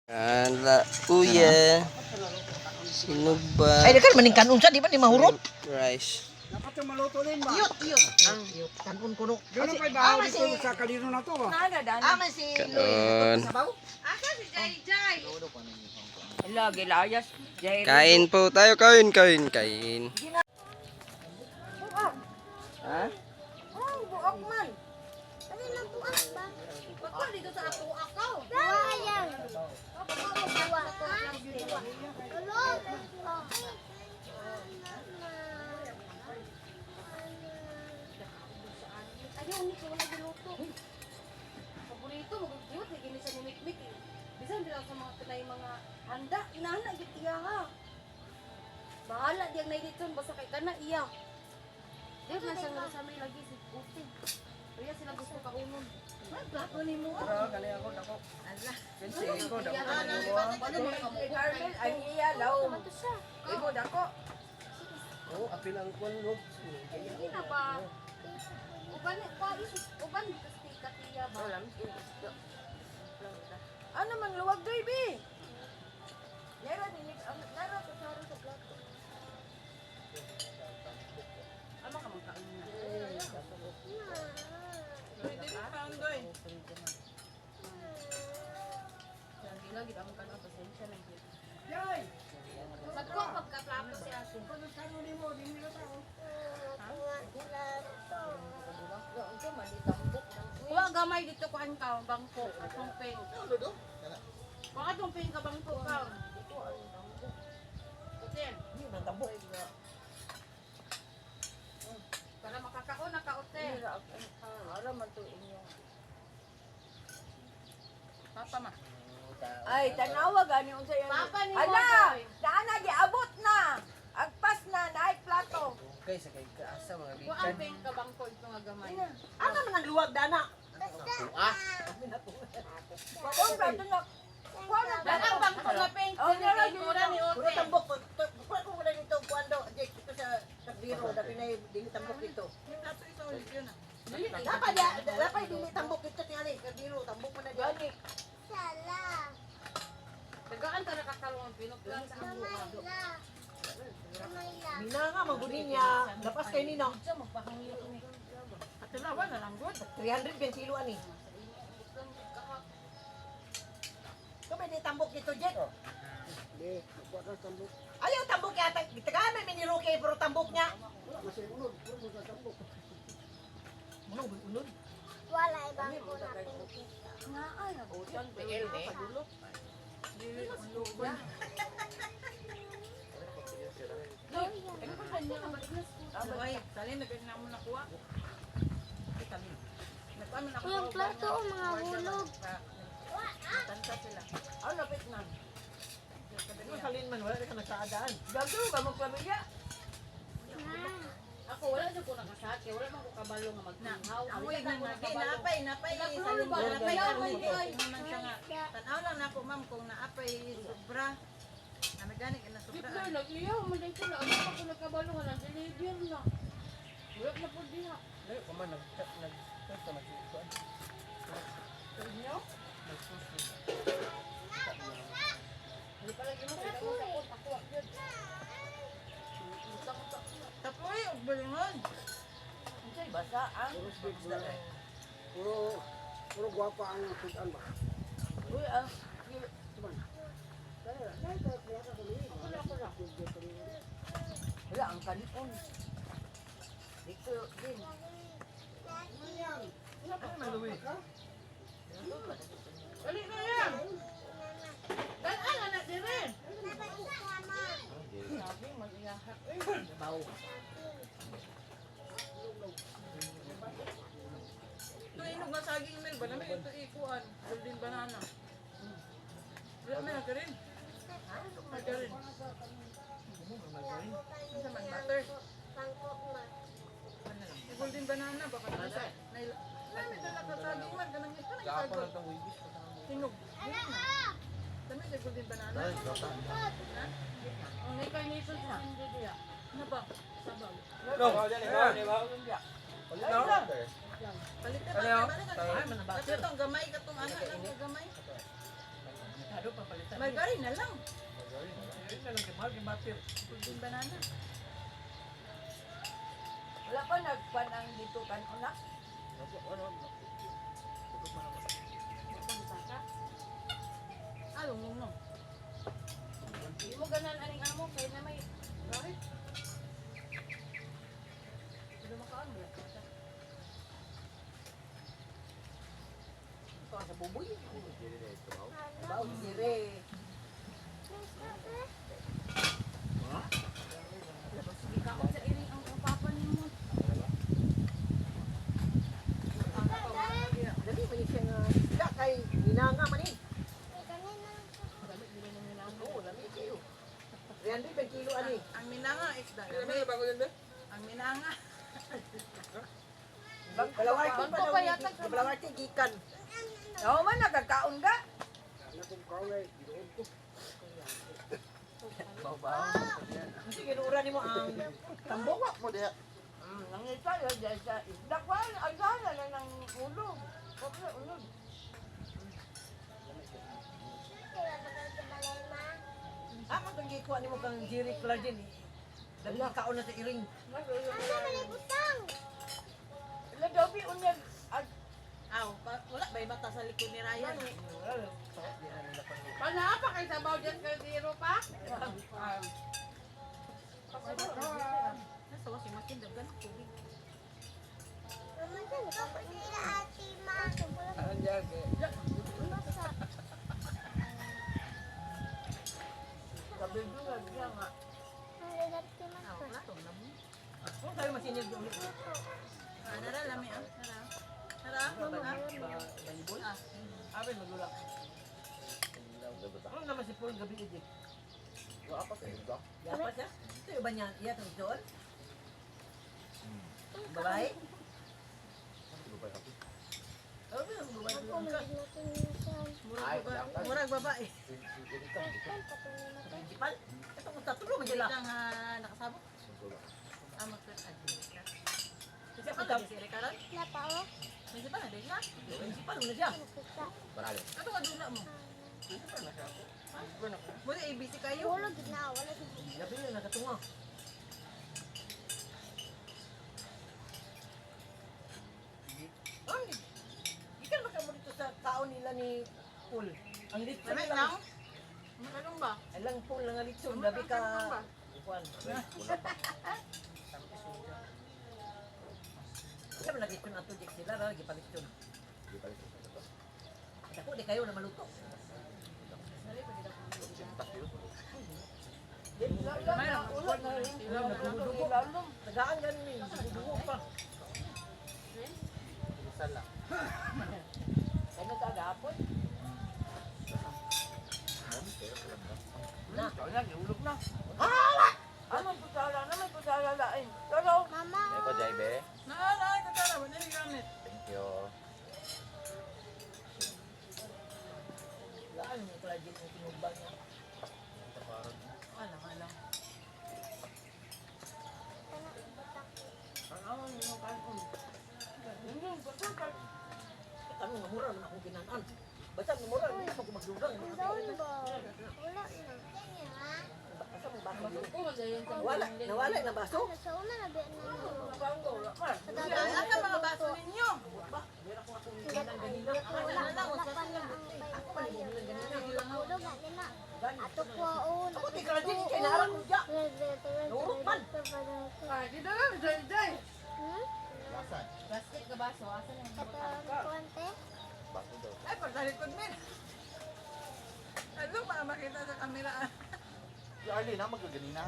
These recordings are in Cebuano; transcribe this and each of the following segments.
Ala, kuya. Sinugba. Ay, kan maning kanon sa di ba ni mahurot? Rice. Iyot, iyot. Iyot, kanon kuno. Doon ang bahaw dito sa kalino na to ba? Ama si Kaon. Sabaw. Lagi layas. Jay. Kain po tayo, kain, kain, kain. Ha? Oh, buok man. Ano lang buok ba? Pagka dito sa ato akaw. Ayan. Ayaw ni ko wala giluto. Paborito mo gud kay gini sa ni Mikmik eh. Bisan dira sa mga kanay mga handa, inana gyud iya ha. Bahala diyang nailitson basta kay kana iya. Di na siya nga sa may lagi si Uti. Kaya sila gusto kaunon. Ay, plato ni mo. ah. Carmel, ay iya law. Imo dako. Hindi na ba? Uban pa isu uban kasi katiya ba? Ano man luwag baby? Nera ni mix ang nera sa saro sa plato. Ama ka magkaon na. Lagi lagi ang kanon pasensya na gyud. Sagko pagka plato si ate. Kuha gamay dito kuan ka bangko atong peng. Kuha atong peng ka bangko ka. Uten. Para makakaon na ka ute. Ara man to inyo. Papa ma. Ay, tanawa gani unsa yan. Papa ni Ala, Modoy. naa giabot na. Agpas na naay plato. Okay, sa kay kaasa mga Kuha ang peng ka bangko ito nga gamay. Ano man ang luwag dana? Kuha plato na. Kuha na Daan plato. ang bangko nga peng. Oh, nera Sinigay ko na ni Puro Ote. tambok. Kuha ko wala nito kuan do. Jake, ito sa biro dapat na dili tambok dito. Dapat ya, dapat dili tambok dito tingali. Biro tambok man na di. Gani. Tagaan ka nakakalong pinuklan sa ang buka. Nina nga maguni niya. Lapas kay nino. Siya magpahangyo ni. 300 ben kilo ani. Kung may tambok dito, Jack. Hindi, wala tambok. Ayaw tambok yata. Tagaan may miniruke pero tambok niya. Kasi unod, puro sa tambok. Munong unod. Wala ibang ko na Nga ay Uton PL ni. Yung plato o mga hulog. Ano lapit na. Salin man wala ka nagkaadaan. Gago ka magpamilya. Ako wala jud ko nakasake, wala man ko kabalo nga magtinghaw. Amoy Wala na ko nga, di nakabalo. naapay, napay, Nagpluro ba? napay, Napay, napay, napay. man siya nga. Tanaw lang na ako, ma'am, kung naapay sobra. Nami gani ka na Di sobra. ba nag-iyaw man dahil sila. Ano pa ko nagkabalo nga nag-deliver na. Wala na po diha. Tapoy, og balingon. Unsay basa ang Puro, puro gwapa ang sudan ba? Uy, ang wala ang kanon. Dito din. Dali na yan. Daan na na dire. Ito inog nga saging mel ba namin ito ikuan, golden banana. Wala may nagkarin. Margarine. Unsa man butter? Bangkok ma. Golden banana baka na sa. Nami dala ka saging man kanang kanang sagot. Hinog. Dami sa golden banana. Ang may carnation sa hindi diha. Ano ba? Sabaw. Palit na ba? Kasi itong gamay katong anak ng gamay. Kado pa palitan. Margarine na lang. Margarine na lang kay mahal kay butter. Golden banana. Wala pa nagpan ang dito kan una. Ah, lunglong no. Di mo ganan aning ano mo kay na may Bakit? Pero makaon mo lang. Ito sa buboy. Baon dire. Sige ka sa iring ang ang papa nimo. Dali man siya nga isda kay ninanga man eh. Oo, lami kayo. 300 per kilo ani. Ang minanga isda. Ang minanga. Balawarte pa Bangko daw. pa yata sa- Balawarte gikan. Oo man nagkakaon ka. Sige, ginuura nimo ang tambok. Mo diha. Nangita yun dyan sa isda. Kwan, ang gana na ng ulo. Huwag na ulod. Ah, man tong gikuha nimo kang Jerry Clargen. Dali kaon na sa iring. Ila daw bi unyag ag Aw, wala ba bata sa likod ni Ryan? Panaa pa kay sabaw diyan kay Zero pa? Nasa washing machine daghan tubig. kabidugag niya nga. Aw, plato na mo. Kung tayo masinig ulit. Ah, nara lami ah. Nara. Nara, mama. Balibol? Amin magulak. Ano naman si Paul gabi iji? Wala pa sa isda. Yapa siya? Ito yung ba niya? Iya itong doon? Babae? Oh, babae doon ka. Ay, wala. Murag babae. Principal? Ito kung tatlo man sila. Kang nakasabot. Ah, magka-admit ka. Kasi ako Ano tam- si Erika ron? Principal na din na. Principal mo na siya. Marami. Ato ka dula mo. Muna ABC kayo. Gabi na nakatunga. Ang ikan makamo dito sa kaon nila ni Paul. Ang litson Lami lang. now. Makalong ba? Alang Paul lang ang litson. Gabi ka. Kuan. Sa man lagi ato dik sila ra gipalitson. Dako di kayo na maluto. Tagaan ganin ni, dugo pa. Isa lang. Kaya sa gapon. Na. Kaya ulog na. Ano pusala na may pusala lain. Pero Mama, Eko, Jaibe. Naa, naa, katara. Wala ni gamit. Thank you. Laan mo pala din ang tinubang niya. Alam, alam. Kami nga mura man akong ginanan. Basta nga mura hindi ako magdugang. Wala na. Basta mo baso. Ko man dayon sa Nawala, nawala na baso. Sa una na ba na? Asa mga baso ninyo? Ba, meron akong akong ginanan ganina. Wala wala pa na ang Hulog na nila. Ato ko Ako di ka din kay naharap mo diya. Nurok man. Ay, di daw jay jay. Hmm? Plastic ka baso asa na yung Kato Baso daw. Ay, pagtalikod men. Ano, para makita sa kamera. ah. Si Arlene, ha? Magaganina.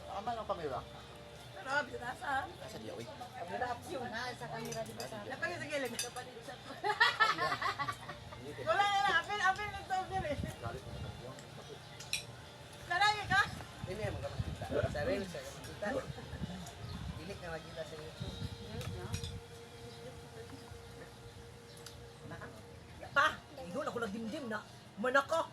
Tama lang kamera. Pero, ah, binasa. Asa diya, uy. Kamera action. Na sa camera di ba sa Napagay sa gilid. Wala na na. Apil, apil nito, apil eh. Galit mo na yung baso. Nalagi ka? Dili mo ka makita. Sa reels ka makita. Dili ka makita sa YouTube. Pa, ingon ako nagdimdim na. Manako.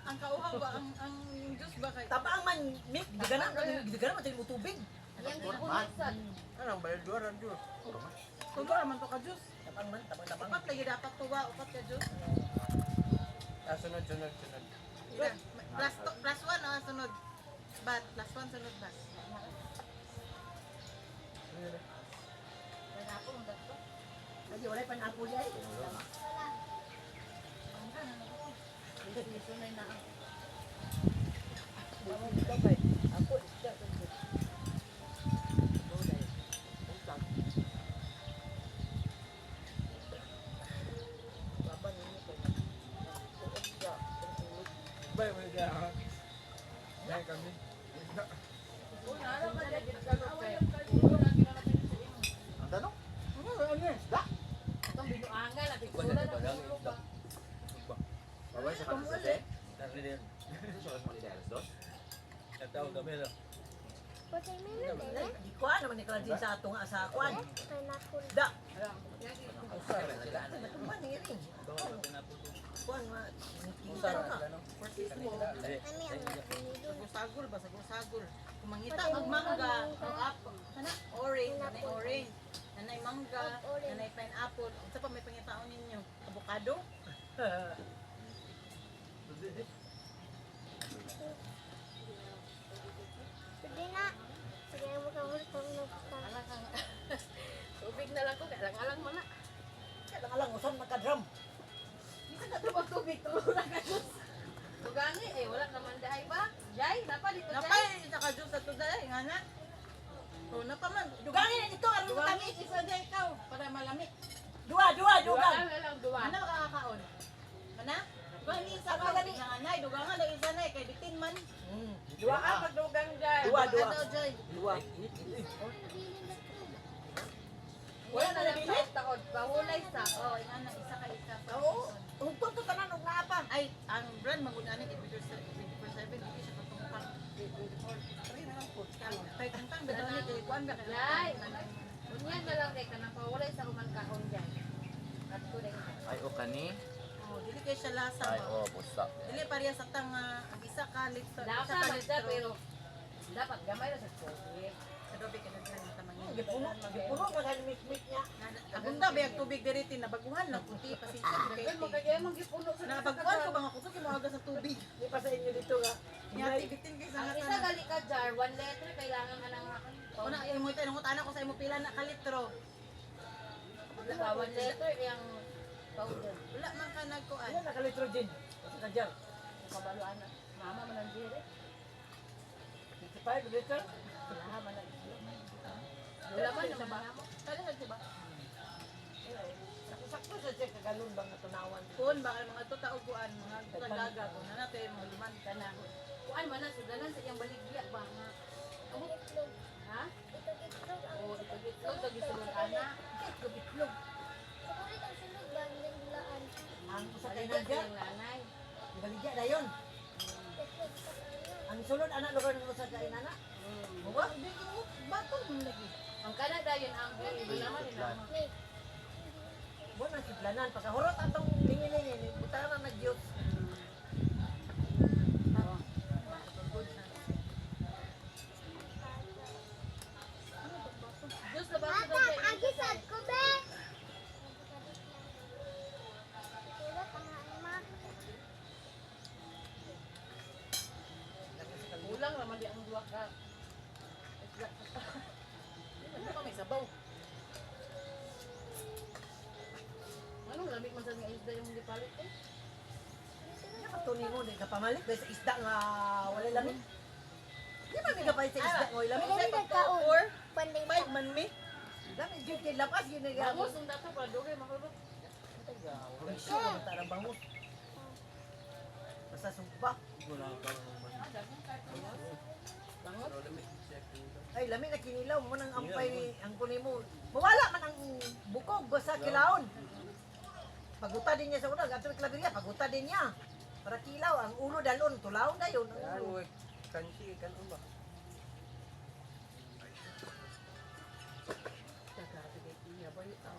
Ang kauhaw ba? Ang juice ba kay? Tabaang man, Mick, di ka na, di ka na matay mo tubig. Yang gipunusan. Anong bayad duwaran duro? Tuba man to ka juice. Tabang man, tabang tabang. Upat lagi dapat tuba, upat ka juice. Ah, sunod, sunod, sunod. Ila, plus two, plus one oh, sunod. Bat, plus one sunod bat. Lagi wala pa na diay. Ako isda sa Bay, wala dyan ha. Dahil kami. Ang tanong? Ano, ano yan? Isda? Itong binuangan, at Wala wala na ba na lang? tulog ba? Bawal sa kanto sa se? Darle din. Ito sa kanto sa dos? Tataw kami lang. Watermelon eh. Di kuan naman ni Claudine sa atong asa kuan. Pineapple. Da. Man ni ring. Kuan ma. Kita ka. Kami ang nagpinili. Sagol ba? Sagol, sagol. Kung mangita, magmangga, ang apple, kana, orange, nanay orange, nanay mangga, nanay pineapple. Unsa pa may pangitaon ninyo? Avocado? Pwede na. Sige, magkahulog ng ka. Tubig na lang ko, kaya alang-alang man na. Kaya lang usan magka-drum. Bisa ka tubag tubig, tulog na ka Diyos. Tugani, eh, wala naman dahay ba? Jay, napa dito, Jay? Napay, isa ka juice sa tuday, nga na. Oh, napa man. Dugangin na dito aron Dugangi, matami. isa dyan ikaw, para malamig. Dua, dua, dugang. Duwa lang, duwa. Ano makakakaon? Kana? Dugangi isa ka, nga anay, dugangan lang isa nay, kay bitin man. Duwa ka pagdugang dyan. Dua, dua. Ano, Joy? Dua. Wala na lang sa taod, pahulay sa. Oh, ingana, isa ka isa. Oo. Hugtong to tanan og naa pa. Ay, ang brand magunani kay 24/7 hindi siya katungpang. 24 3 na lang po. Kay tungtang ba ni kay kuan ba kay Jay, unyan na lang kay kanang pahulay sa human kaon, Jay. At ko rin. Ay, o kani. Oh, dili kay siya lasa. Ay, o, busa. Dili pareha sa tang ang isa ka litro, isa Lasa ka man siya, litro. pero dapat gamay na sa tubig. Sa dobi kay daghan ang tamang yun. Gipuno, gipuno ka sa mikmik niya. Agunda ba yung tubig diri tinabaguhan lang puti pasensya kay. Daghan magkagay mang gipuno sa Nabaguhan ko ba nga kusog mo aga sa tubig. Di pa sa inyo dito nga. Yati bitin kay sa Ang isa gali ka jar, 1 liter kailangan anang Una imo ito nung ko sa imo pila na ka litro. Wala ba 1 liter iyang powder. Wala man ka nagkuan. Wala na ka litro gin. Sa kajar. Kabaluan na. Mama man ang dire. 55 liter. Wala man ang dire. Wala man ang mama. Kala sa diba? Sakto sa siya kagalon bang natunawan. Kun baka mga to tao kuan mga tagaga ko na nato mga liman Kana. Kuan man na sudalan sa iyang baligya ba nga. Itlog. Ha? Itlog, itlog. Ang O itlog itlog sulod ana. Itlog, itlog. Paborito ang sulod ba? Ang laan. Ang usa kay Baligya sa Nadya, iyang lanay. ibaligya dayon. Itlog sa kanya. Ang sulod anak lugar ng usa kay nana. Wa di mo bato man lagi. Ang kana dayon ang gulaman ni mama. May. Buwan ang sudlanan pagkahurot atong lingi-lingi butaran na gyud. Diyos na ba Ata, agisad ko be! Tulot ang alma. Kulang raman di ang duwa ka. Ano pa may sabaw. Anong lamig man sa nga isda yung gipalit eh? Katuni mo di ka pamalit sa isda nga walay lamig. Di ba may kapalit sa isda nga walay lamig? Dali nagkaon. Four, Panding five man mi. Lamig gyud kay labas gyud nag Bangus ang dato para dugay makulbot. Sure, ang tarang bangus. Basta sugba. Ay, lami na kinilaw mo nang ampay ang kunin mo. Mawala man ang bukog basta kilaon. Paguta din niya sa una, ato klaberya, paguta din niya. Para kilaw, ang ulo dalon, tulawon dayon ang ulo. Kansi, kanon ba?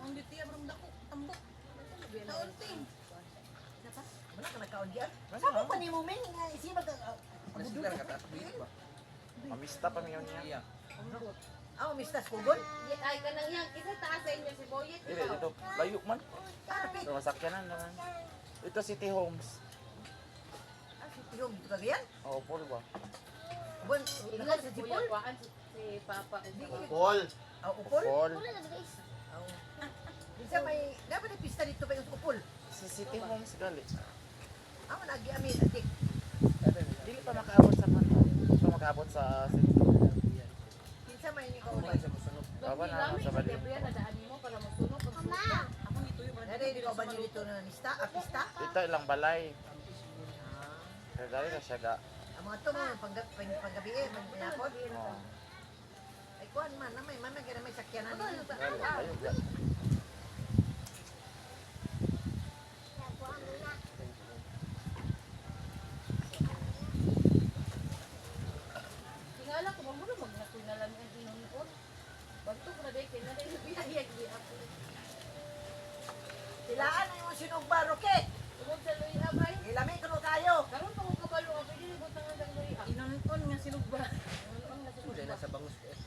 Ang diti abram dako tambok. Taon ting. Wala ka nagkaon diyan. Sabo pa ni mo men nga isibag ka. Nasila ka taas ba? Mamista pa miyon niya. Iya. Ah, mistas kugon. Ay kanang yang isa taas sa inyo si Boyet Dili, dito. Layo man. Karpit. Pero masakyanan naman. Ito City Homes. City Home dito Cagayan? Oo, puro ba? Buwan, naka sa Kuya, Jipol? kuhaan si, si Papa. Upol. Ah, Upol? Upol. Wala na guys. Oo. Minsan may, dapat may pista dito pa yung Upol. Sa City Homes gali. Amo na agi amin, adik. Dili pa makaabot sa kanto. Dili pa makaabot sa City Home. Minsan may ni kaulay. Baba na ako Lami sa sa bali. Gabriel, nadaan mo para masunog ang Mama. suka. Ako gituyo ba? Nari di ko ba dito na nista, apista? Dito ilang balay. Kaya dali na siya ga. Ang mga to mga panggabi eh, pangapon. Oo. Ay kuan man, na may mamay kaya may sakyanan ninyo. Dali, ayo ga. Nakuha mo na. Tingala ko mamulo magnakoy na lang ang inunon. Bantog na day kay na day biyayag di ako. Silaan na yung sinugba, Roque. Tungod sa luya bay. Ilami kuno kayo. Karon pa ko kabalo ang pwede ni butangan ang luya. Inunon nga sinugba. Inunon na Hindi sinugba. nasa bangus ko eh.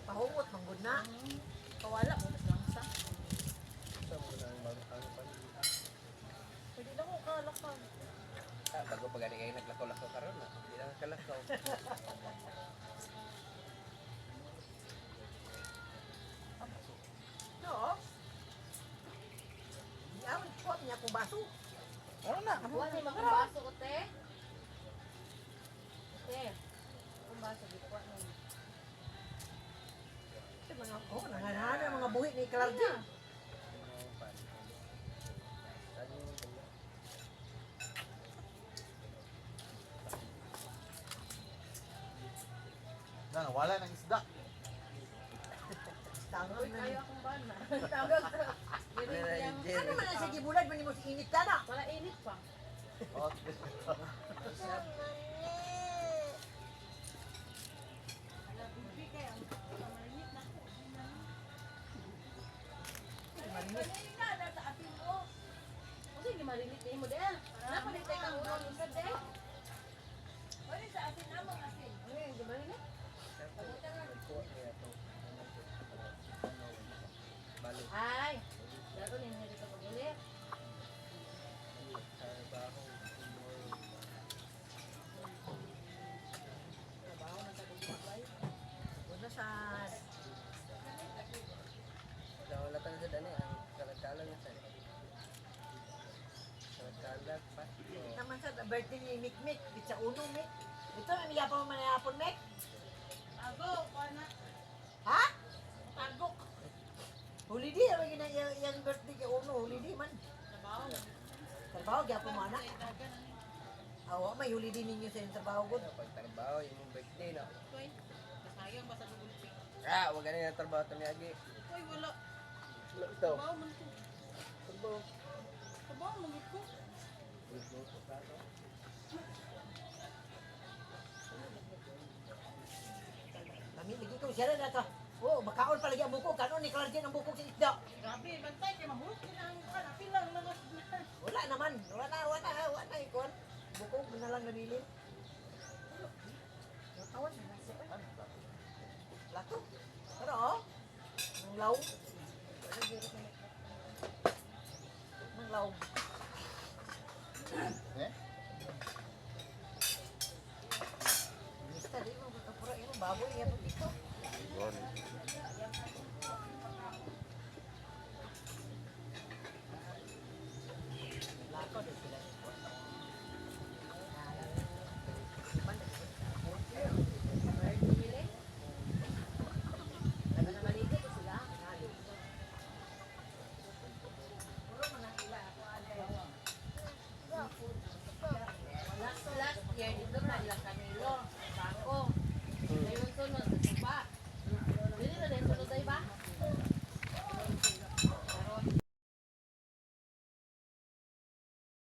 Pahumot, manggod na. Kawala mo tas langsa. Sa mo na ang bago ang pan. Pwede na ko kalakang. Ah, bago pa gani kayo naglakaw-lakaw karon na. Hindi lang kalakaw. No. Yaman ko niya kung baso. Ano na? Wa ni makumbaso ko te. Te. Kumbaso gikuha ni. Ito mga oh, nanganahan ang mga buhi ni Clardy. Na, wala nang isda. Tangal Uy, na. kayo akong bana. Tawag sa. Ano man ang sa gibulad man nimo si init ka na. Wala init pa. Okay. Kanina, nasa atin oh. Kasi hindi marinit eh mo de. Napalit tayo kang ulo sa de. Wala sa atin amang asin. Ano yung hindi marinit? Balo. Ay. Dato ninyo dito pag-uli. Trabaho. Wala sa Wala pa na sa dani ang kalag-kalag na sa. Kalag-kalag pa. Naman sa birthday ni Mick Mick, pizza uno Mick. Ito may miya pa man yapon Mick. Tago, kuha na. Ha? Tagok. Holiday ang gina yang birthday kay uno holiday man. Trabaho. Trabaho gyapon mo anak. Awa may holiday ninyo sa inyong trabaho gud. Pag trabaho, yung mong birthday no. Uy, kasayang ba sa gulpi? Ah, wag gani na trabaho tumiyagi. Uy, wala. Wala ito. Trabaho man ko. Trabaho. Trabaho man ko. Kami lagi ko siya na ka. Oh, makaon pa lagi ang buko. Kanon ni Clardy ang buko sa isda. Grabe, bantay kay mahulog na ang kuan. Apil lang mga Wala naman. Wala na, wala na, wala na ikon. Buko na lang nabilin. Awan na siya. Plato. Pero oh, nang law. Nang law. Eh?